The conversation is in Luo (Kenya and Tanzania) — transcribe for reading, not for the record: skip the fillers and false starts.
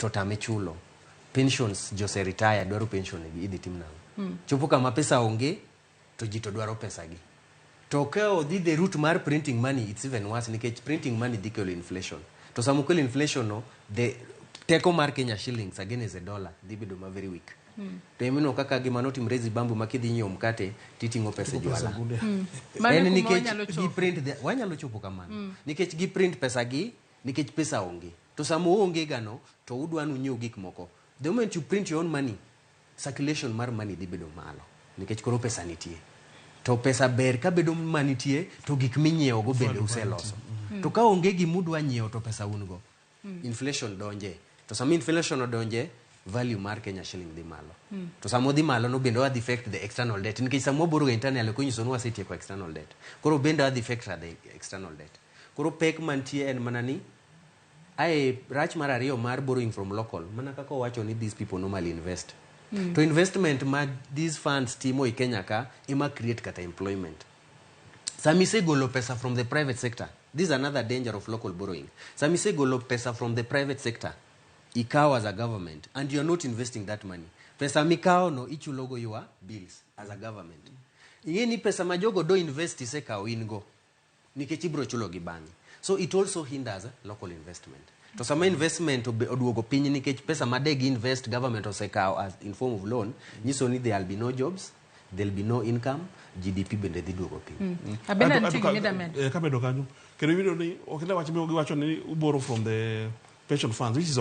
To tame chulo pensions, jose retire dwaro pension gi, idhi tim nang'o? Chopo kama pesa onge to ji to dwaro pesa gi. To ka odhi the route mar printing money, it's even worse, nikech printing money dhi kelo inflation. To sama okelo inflation no, the teko mar Kenya shillings against the dollar dhi bedo ma very weak. To emino kaka gima notimre Zimbabwe, ma kidhi nyiewo mkate titing'o pesa e jwala. Mano En kuma nikech wanyalo gi chopo. print wanyalo chopo kamano nikech gi print pesa gi, nikech pesa onge. To sama oonge gano to udwa nunyiew gik moko, the moment you print your own money, circulation mar money dhi bedo malo nikech koro pesa nitie. To pesa ber ka bedo manitie to gik minyiewo go bende useloso. To ka onge gimudwa nyiewo to pesa un go, inflation donje. To sama inflation odonje, value mar Kenya shilling dhi malo. To sama odhi malo no, bende wadhi affect the external debt, nikech sama waboro ga internal, ok onyiso ni wasetieko external debt. Koro bende wadhi affect the external debt. Koro pek mantie en mana ni ae rach mar ariyo mar borrowing from local, mana kaka owacho ni these people normally invest. To investment ma these funds timo e Kenya ka ema create kata employment. Sama isegolo pesa from the private sector, this is another danger of local borrowing. Sama isegolo pesa from the private sector, ikawo as a government, and you are not investing that money, pesa mikawo no ichulogo your bills as a government. Ing'e ni pesa ma jogo do invest isekawo in go nikech ibiro chulo gi bang'e. So it also hinders local investment. To sama investment oduogo piny nikech pesa ma de gi invest government osekawo as in form of loan, nyiso ni there will be no jobs, there will be no income, GDP bende dhi duogo piny. Abena, nitie gima ida medo? Kamedo kanyo kendo iyudo ni ok ne wach giwacho ni uborrow from the pension funds, which is